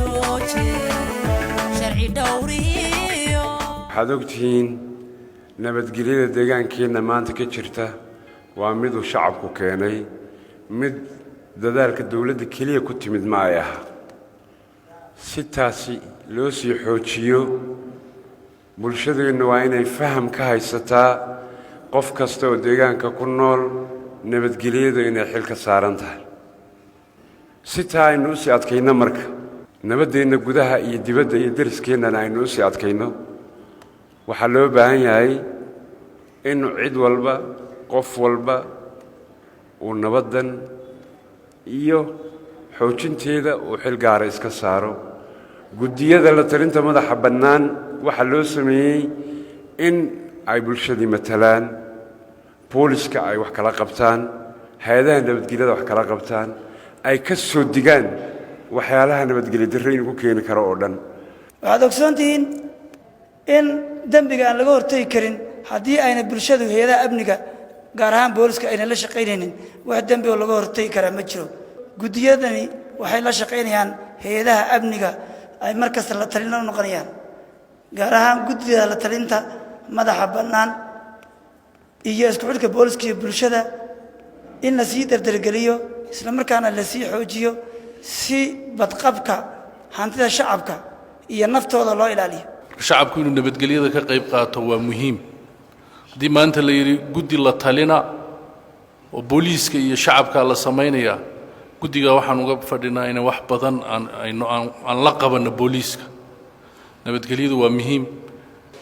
Jooje sharci dhowriyo. Waxaad ogtihiin nabadgelyada deegaankeenna maanta ka jirta waa miduu shacabku keenay, mid dadaalka dowladda keliya ku timid ma ay aha. Si taasi loo sii xoojiyo, bulshadeennu waa inay faham ka haysataa qof kasta oo deegaanka ku nool nabadgelyadu inay xil ka saaran tahay. Si taa aynu u sii adkayno marka nabaddeenna gudaha iyo dibadda iyo deriskeenana aynu u sii adkayno, waxaa loo baahan yahay in cid walba, qof walba uu nabaddan iyo xoojinteeda uu xil gaara iska saaro. Guddiyada la talinta madaxa bannaan waxaa loo sameeyey in ay bulshadii matalaan, booliska ay wax kala qabtaan, hay-adaha nabadgelyada wax kala qabtaan, ay ka soo digaan waxyaalaha nabadgelyo darro inuu ku keeni karo oo dhan. Waxaad ogsoon tihiin in dembiga aan laga hortegi karin haddii ayna bulshadu hay-adaha amniga, gaar ahaan booliska, ayna la shaqaynaynin. Wax dembi oo laga hortegi karaa ma jiro. Guddiyadani waxay la shaqaynayaan hay-adaha amniga, ay mar kasta la talin la noqonayaan, gaar ahaan guddida la talinta madaxa bannaan iyo isku xidhka booliska iyo bulshada in la sii dardargeliyo, isla markaana la sii xoojiyo si badqabka hantida shacabka iyo naftooda loo ilaaliyo. Shacabku inuu nabadgelyada ka qayb qaato waa muhiim. Haddii maanta la yidhi guddi la talina oo booliiska iyo shacabka la samaynayaa, guddiga waxaan uga fadhinaa inay wax badan aan aynu aan la qabanno booliiska. Nabadgelyadu waa muhiim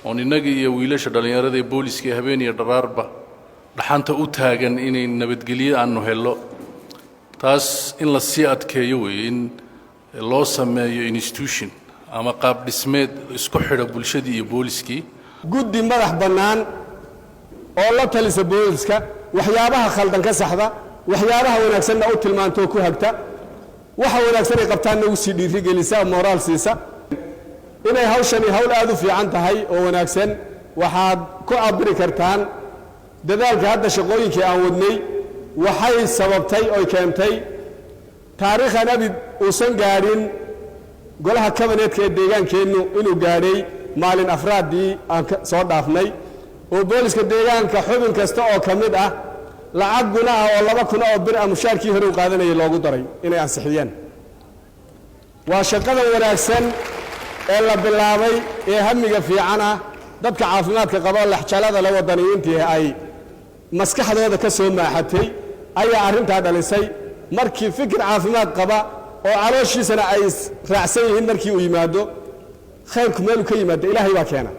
oon innaga iyo wiilasha dhallinyarada ee booliiska ee habeen iyo dharaarba dhaxanta u taagan inay nabadgelyo aanu hello, taas in la sii adkeeyo weeye, in loo sameeyo institution ama qaab dhismeed isku xidha bulshadii iyo booliskii. Guddi madax bannaan oo la talisa booliska, waxyaabaha khaldan ka saxda, waxyaabaha wanaagsanna u tilmaantoo ku hagta, waxa wanaagsan ay qabtaanna u sii dhiirigelisa, moraal siisa. Inay hawshani hawl aad u fiican tahay oo wanaagsan waxaad ku cabiri kartaan dadaalka hadda shaqooyinkii aan wadnay waxay sababtay oy keentay taariikhan abid uusan gaadhin golaha kabinetka ee deegaankeennu inuu gaadhay maalin afraaddii aan soo dhaafnay, oo booliska deegaanka xubin kasta oo ka mid ah lacag guna ah oo 2000 oo bir ah mushaarkii hore u qaadanayay loogu daray inay ansixiyeen. Waa shaqada wanaagsan ee la bilaabay ee hamiga fiican ah, dadka caafimaadka qaba, lexjalada le, waddaniyiintii ay maskaxdooda ka soo maaxatay ayaa arrintaa dhalisay. Markii fikir caafimaad qaba oo calooshiisana ay raacsan yihiin markii uu yimaado, khayrku meeluu ka yimaado Ilaahay baa keena.